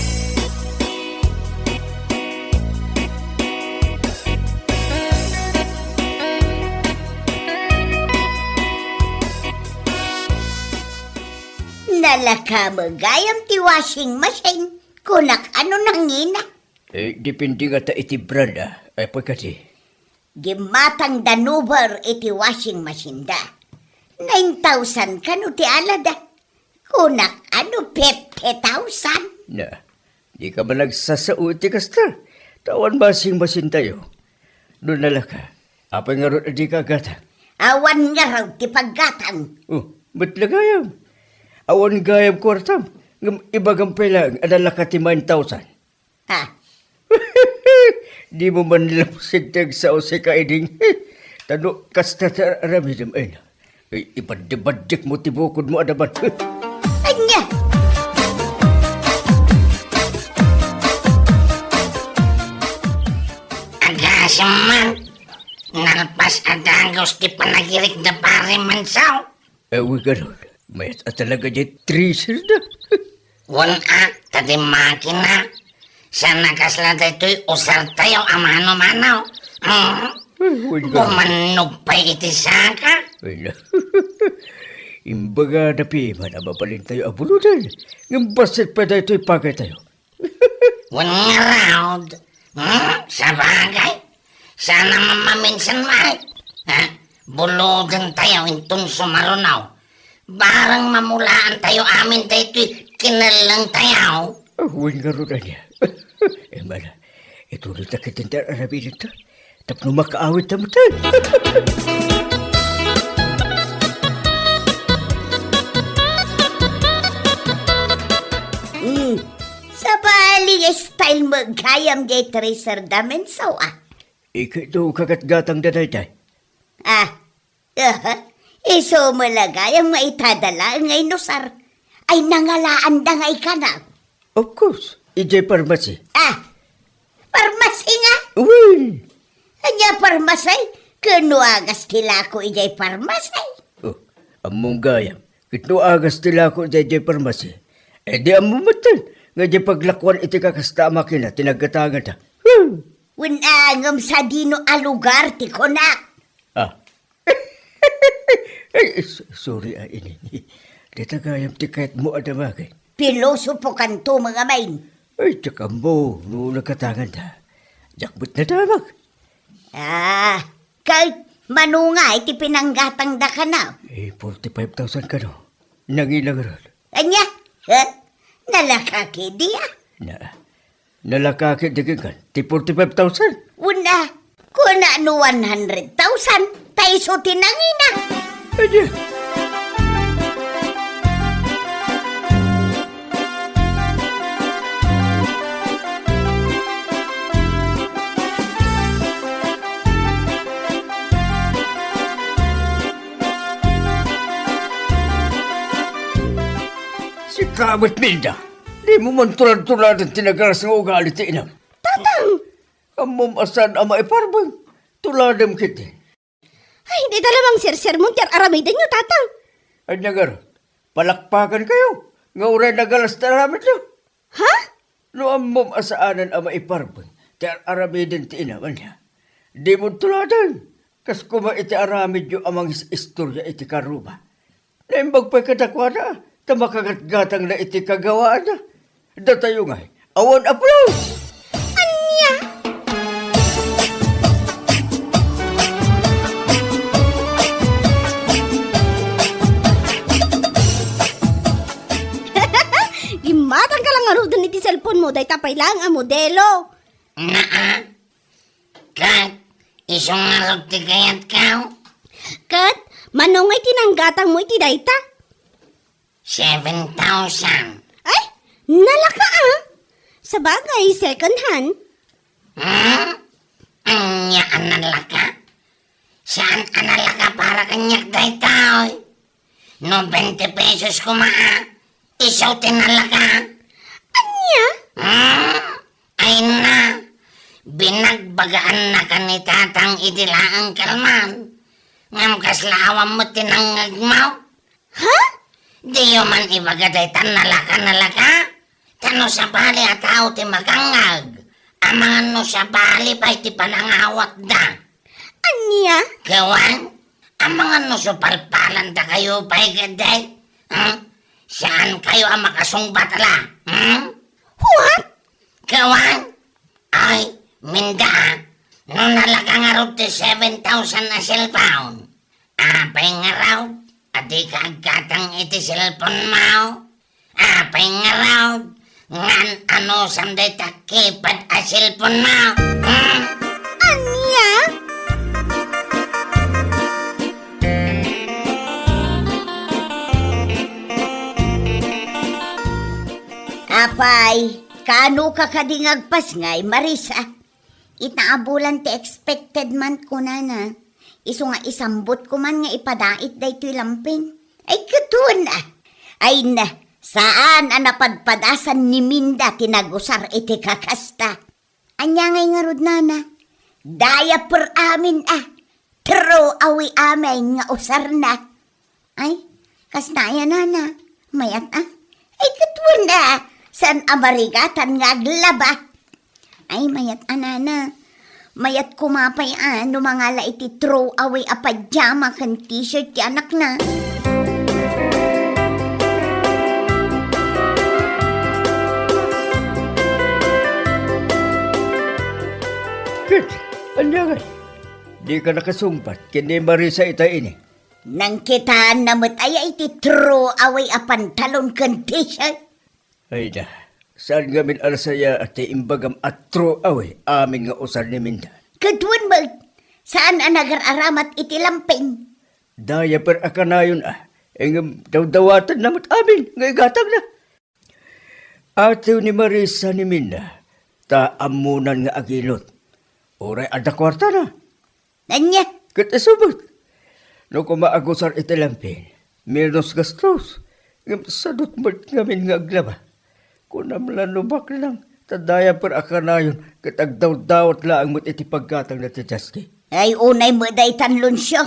Nalaka met gayam ti washing machine, kunak a no nangina. Eh, depende ngata iti brand, a. Apay kadi? Gimmatang da Nuber iti washing machine da. Nine thousand kano ti alada. Kunak a no fifty thousand. Na, dika man agsasao iti kasta. Ta awan washing machine tayo. No nalaka, apay ngarud a dika aggatang? Awan ngarud ti paggatang. Oh, met la gayam. Awan gayam kuartam. Ngem ibagam pay laeng a nalaka ti nine thousand. Ha? Dimo man lapsig ti agsao, sika, Eding. Ta no kasta ti aramidem, ay na. Ay, ibaddi-baddikmo ti bukodmo a daban. Ania? Agasem man, nalpas a dagus ti panagirik da Pari Mansaw. Awi garud, mayat a talaga diay treasure da. Wen a, ta di makina. Saan a kasla daytoy usartayo a mano-mano. Mm. Ay, wen garud. Bumannog pay iti saka. Ay, na. Imbagada piman a mabalintayo a buloden. Ngem bassit pay daytoy pagaytayo. Wen ngarud, hmm, sabagay, saan a mamaminsan met. Ha? Bulodentayo inton sumaruno. Bareng mamulaantayo amin daytoy kinellengtayo. Ah, wen ngarud ania. E, mala, ituloyta ketdin ti ar-aramidenta. Tapno makaawidta metten. Hmm. Sabali nga style mo gayam diay treasure da, Mensaw, a. Ikaduak a gatgatangda dayta. Ah, aha. Isu met la gayam nga itada laeng nga inusar. Ay, nangalaanda nga ikana. Of course, idiay parmasi. Ah, parmasi nga? Wen. Ania parmasi? Ket no agas ti lako idiay parmasi. Oh, ammom gayam. Ket no agas ti lako idiay parmasi, e di ammom metten nga idiay paglakuan iti kakasta a makina ti naggatanganda. Hmm. Wen a, ngem sadino a lugar ti kunak? Ah, Ay, s-, sorry, a, inini. Dayta gayam ti kayatmo a damagen. Pilosopokanto, mga main. Ay, diak ammo no naggatanganda. Diak met nadamag. Ah, ket mano nga iti pinanggatangda kano? Eh, forty-five thousand kano. Nangina ngarud. Ania? Ha? Nalaka ketdi, a? Na, nalaka ketdi kenka ti forty-five thousand? Wen a, kuna no one hundred thousand, ta isu ti nangina. Ania? Sika met, Milda, dimo man tulad-tuladen ti nagalas nga ugali ti inam. Tatang! Ammom a saan a maiparbeng. Tuladem ketdi. Ay, dayta la mangsersermon ti ar-aramidenyo, Tatang. Ania ngarud, palakpakankayo nga uray nagalas ti aramidyo? Ha? No ammom a saanen a maiparbeng ti ar-aramiden ti inam, ania? Dimo tuladen. Kas koma iti aramidyo a mangistorya iti karuba. Naimbag pay kadakuada, ta makagatgatangna iti kagawaanna. Datayo ngay, awan a pulos! Ania? Gimmatangka la ngaruden iti cellphone mo, dayta pay laeng a modelo. Naa, ket isu ngarud ti kayatko. Ket, mano ngay ti nanggatangmo iti dayta? Seven thousand. Ay, nalaka, a. Sabagay, second hand. Hmm? Ania a nalaka? Saan a nalaka para kaniak daytoy? No twenty pesos koma, a, isu ti nalaka. Ania? Hmm? Ay na, binagbagaanna ken ni Tatang idi laeng kalman. Ngem kasla awan met ti nangngegmo? Ha? Diyo man ibaga dayta nalaka-nalaka? Ta no sabali a tao ti makangngeg, amangan no sabali pay ti panangawatda. Ania? Gawan, amangan no supalpalandakayo pay ketdi? Hmm? Saankayo a makasungbat la? Hmm? What? Gawan, ay, Minda, a, no nalaka ngarud ti seven thousand a cellphone, apay ngarud a dika aggatang iti cellphone mo? Apay ngarud, ngan anusam dayta keypad a cellphone mo? Hmm? Ania? Apay, kano ka kadi nga agpasngay, Marisa? Ita a bulan ti expected month, kunana. Isu nga isambot ko man nga ipadait daytoy lampeng. Ay, katuon a. Ay na, saan a napadpadasan ni Minda ti nagusar iti kakasta. Ania ngay ngarud, nana? Diaper amin a. Throw away amin nga usarna. Ay, kasna aya, nana? Mayat a. Ay, katuon a. Saan a marigatan nga aglaba? Ay, mayat a, nana. Mayat koma pay a no mangala iti throw away a pajama ken t-shirt ti anakna. Ket, ania ngay? Dika nakasungbat ken ni Marisa ita ini? Nangkitaanna met aya iti throw away a pantalon ken t-shirt? Ay da, saan ngamin a nasayaat ti imbagam a throw away amin nga usar ni Minda? Katuon met, saan a nagar-aramat iti lampeng. Diaper a kanayon a, ngem dawdawatenna met amin nga igatangna. Atew ni Marisa ni Minda, ta ammonan nga agilot. Uray adda kuartana. Ania? Ket isu met. No koma agusar iti lampeng, menos gastos. Ngem sadut met ngamin nga aglaba. Kunam la no baknang, ta diaper a kanayon ket agdawdawat laeng met iti paggatangna ti Jasky. Ay, unay met daytan, Lucio.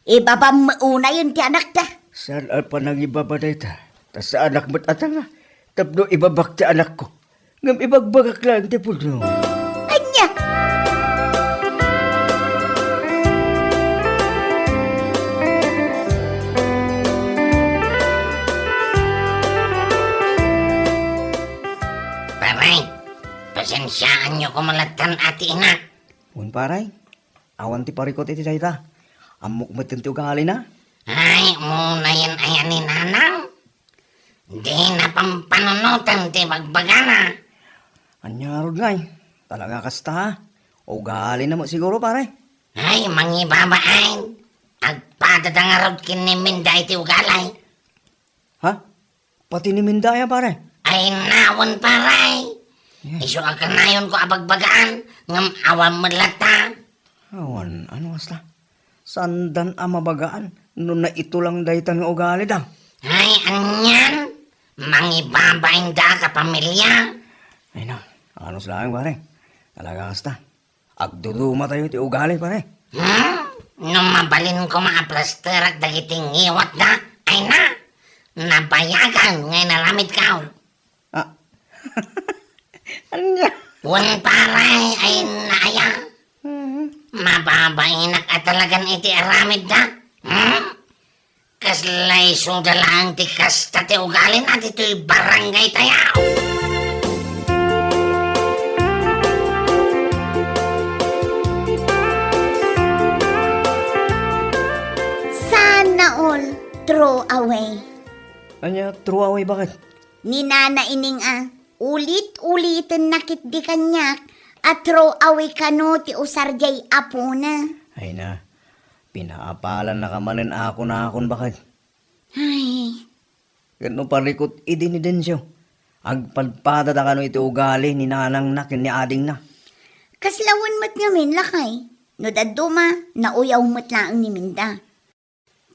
Ibabam met unayen ti anakta. Saan a panangibaba dayta? Ta saanak met a tanga tapno ibabak ti anakko. Ngem ibagbagak laeng ti pudno. Ania? Pare, pasensiaanyo koma lattan a ti ina. Wen, pare, awan ti parikut iti dayta. Ammok met ti ugalina. Ay, unayen aya ni nanang? Dina pampanunoten ti bagbagana. Ania ngarud ngay? Talaga kasta? Ugalina met siguro, pare. Ay, mangibabain. Agpadada ngarud ken ni Minda iti ugali. Ha? Pati ni Minda aya, pare? Ay, nawen, pare. Yeah. Isu a kanayonko a bagbagaan, ngem awan met latta. Awan, ano kasta? Saandan a mabagaan no naitulang daytan nga ugalida? Ay, anian? Mangibabainda a kapamilya? Ay na, anus laeng, pare. Talaga kasta. Agdudumatayo ti ugali, pare. Hmm? No mabalin koma a plasterak dagiti ngiwatda, ay na, nabayagan nga inaramidkaw. Ah. Ania? Wen, pare, ay na aya. Mhm. Mababainak a talagan iti aramidda. Hmm? Kasla isuda laeng ti kasta ti ugalina ditoy barangay tayo. Sana all throw away. Ania, throw away, baket? Ni Nana Ining a, ulit-uliten na ketdi kaniak a throw away kano ti usar diay apona. Ay na, pinaapalan na ka manen a kunakon, baket. Ay. Ket no parikut idi ni Dencio, agpadpadada kano iti ugali ni nanangna ken ni adingna. Kasla wen met ngamin, lakay. No dadduma, nauyaw met laeng ni Minda.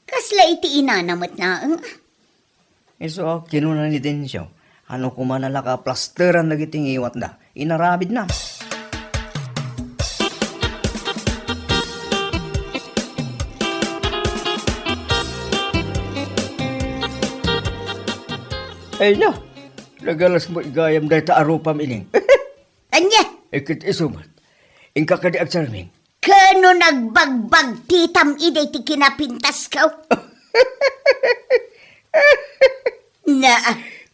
Kasla iti inana met laeng. Isu a kinuna ni Dencio, ano koma nalaka plasteran dagiti ngiwatda, inaramidna. Ay na, nagalas mo igayam dayta a rupam ining. Ania? Ikit isumat. Inka kadi agsarming. Kano nagbagbagtitam idi ti kinapintasko? Na.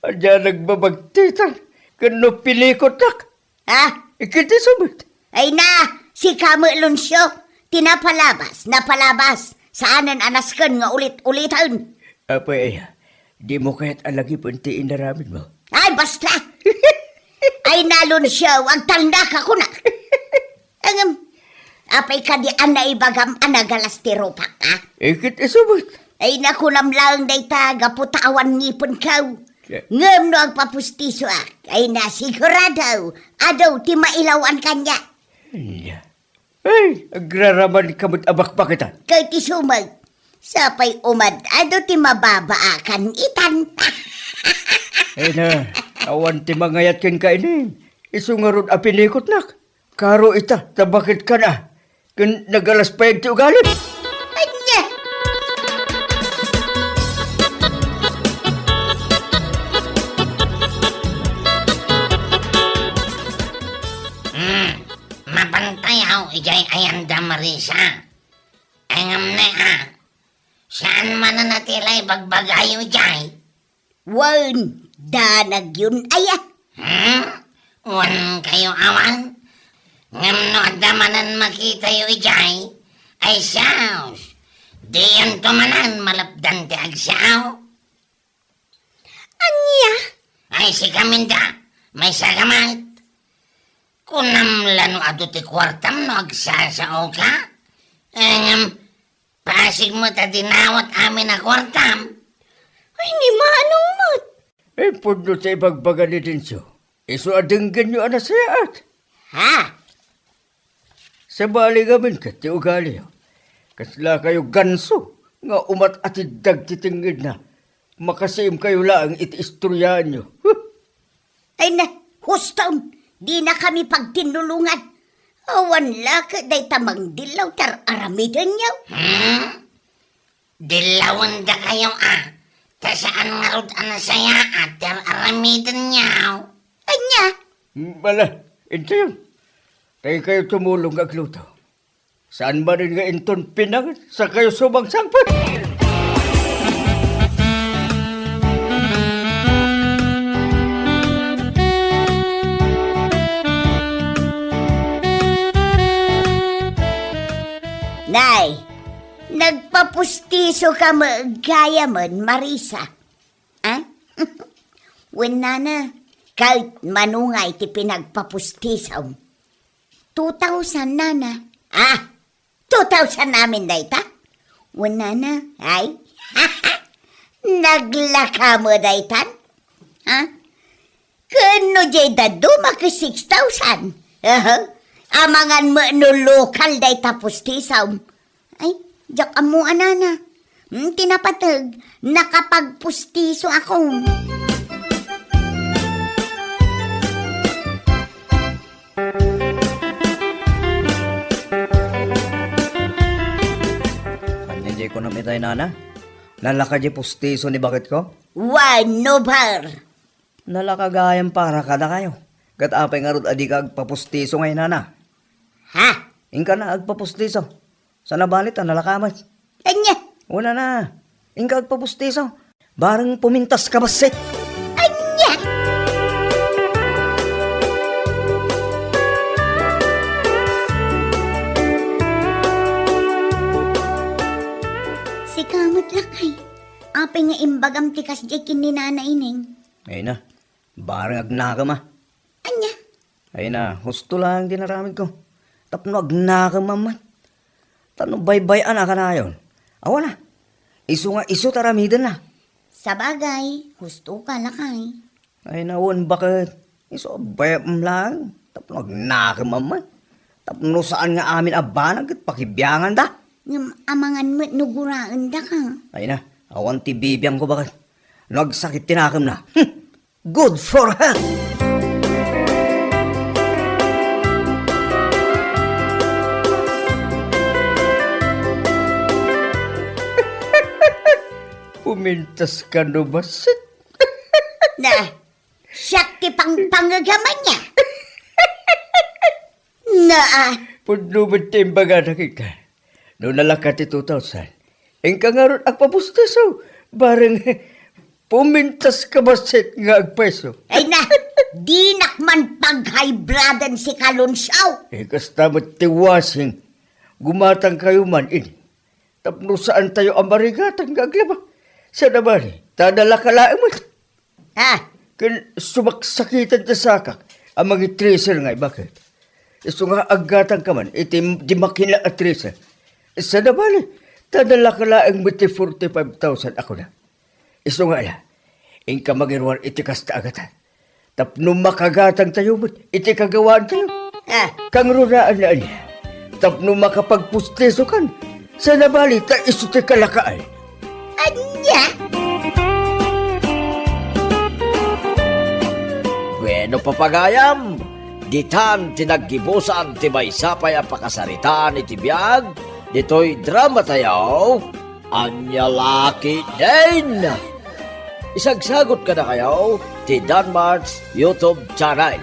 Adda nagbabagtitan. Kano pinikotak? Ah? Ikiti sumet. Ay na, sika met, Lucio. Ti napalabas, napalabas. Saanen a nasken nga ulit-uliten. Apay aya, dimo kayat a lagipen ti inaramidmo? Ay, basta! Ay na, Lucio, agtalnaka kuna. Ngem, apay kadi a naibagam a nagalas ti rupak, a? Ikit isumet. Ay, nakunam laeng dayta gapu ta awan ngipenko. Ke- Ngem no agpapustisoak, ay na, sigurado, adu ti mailawan kaniak. Ania? Ay, agraraman ka met a bakbakitan. Ket isu met, sapay umad-adu ti mababaakan itan. Ay na, awan ti mangayat kenka inin. Isu ngarud a pinikotnak. Karo ita, ta bakit ka na? Ken nagalas pay ti ugalim. Anya? Hmm, mapantayaw idiay ayanda, Marisa. Ay ngem ne, a, saan manen a ti la ibagbagayo idiay? Wen, danag yun aya. Hmm? Wen kayo awan? Ngem no adda manen makitayo idiay, ay siaos, diyon to manen malapdan ti agsiaw. Ania? Ay, sika, Minda, maysa ka met. Kunam la no adu ti kuartam no agsasaoka? Ngem, pasig met a dinawat amin a kuartam. Ay, ni Manong met. Ay, pudno ti ibagbaga ni Dencio. Isu a denggenyo a nasayaat. Ha? Sabali ngamin ket ti ugaliyo. Kasla kayo ganso nga umat-atiddag ti tengngedna. Makasiim kayo laeng iti istoryaanyo. Huh! Ay na, huston, dina kami pagtinnulongan. Awan la ket dayta mangdillaw ti ar-aramidenyo. Hmm? Dillawen dakayo a, ta saan ngarud a nasayaat ti ar-aramiden niaw. Ania? Bala, intayo. Tay kayo tumulong nga agluto. Saan manen nga inton pinangan, sakayo sumangsangpet? Nay, nagpapustiso ka met gayamen, Marisa. Ah? Wen nana, ket manungay ti pinagpapustisom? Two thousand, nana. Ah, two thousand amin dayta? Wen nana, ay? Naglaka met daytan? Ha? Ken no diay dadduma ket six thousand. Aha. Amangan met no lokal dayta pustisom. Ay, diak ammo a nana. Hmm, ti napateg, nakapagpustiso ako. Ania diay kunam itay, nana? Nalaka diay pustiso ni baketko? Wen, no, bar. Nalaka gayam para kadakayo. Ket apay ngarud a dika agpapustiso ngay, nana? Ha? Inka na agpapustiso. Sana bali ta nalaka met. Ania? Wen, nana. Inka agpapustiso. Bareng pumintas ka bassit. Ania? Sika met, lakay. Apay nga imbagam ti kasdiay ken ni Nana Ineng? Ay na, bareng agnakem a. Ania? Ay na, husto laeng ti naramidko. Tapno agnakem a met. Tapno baybay-an a kanayon. Awan a. Isu nga isu ti aramidenna. Sabagay, husto ka, lakay. Ay na, wen, baket. Isu a bayam laeng. Tapno agnakem a met. Tapno saan nga amin a banag ket pakibianganda. Ngem amangan met no guraendaka. Ay na, awan ti bibiangko, baket. No agsakit ti nakemna. Hmm. Good for health! Pumintas ka no bassit? Na, siak ti pangpangegamanna. Na, ah. Pudno met ti imbagana kenka. No nalaka ti two thousand, inka ngarud agpapustiso, bareng pumintas ka bassit nga agpayso. Ay na, dinak man paghaybladen si Kalunsaw. Eh, kasta met ti wasing, gumatang kayo man ini. Tapno saan tayo a marigatan nga aglaba. Sana bali, ta nalaka laeng met. Ha? Ken sumaksakitan ti sakak a mangi-thresher nga ibaket. Isu nga aggatang ka man iti di makina a thresher. Sana bali, ta nalaka laeng met ti forty-five thousand a kuna. Isu nga ala, inka mangiruar iti kasta a gatang. Tapno makagatang tayo met iti kagawaan tayo. Ha? Kangrunaan na ania? tapno makapagpustisokan. Saan a bali ta isu ti kalakaay. Ania? Bueno, papagayam, ditan ti naggibusan ti maysa pay a pakasaritaan iti biag ditoy drama tayo, Ania la ketdin. Isagsagot kadakayo ti Danmart's YouTube channel.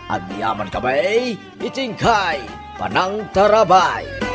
Agyaman kami iti inkay panangtarabay.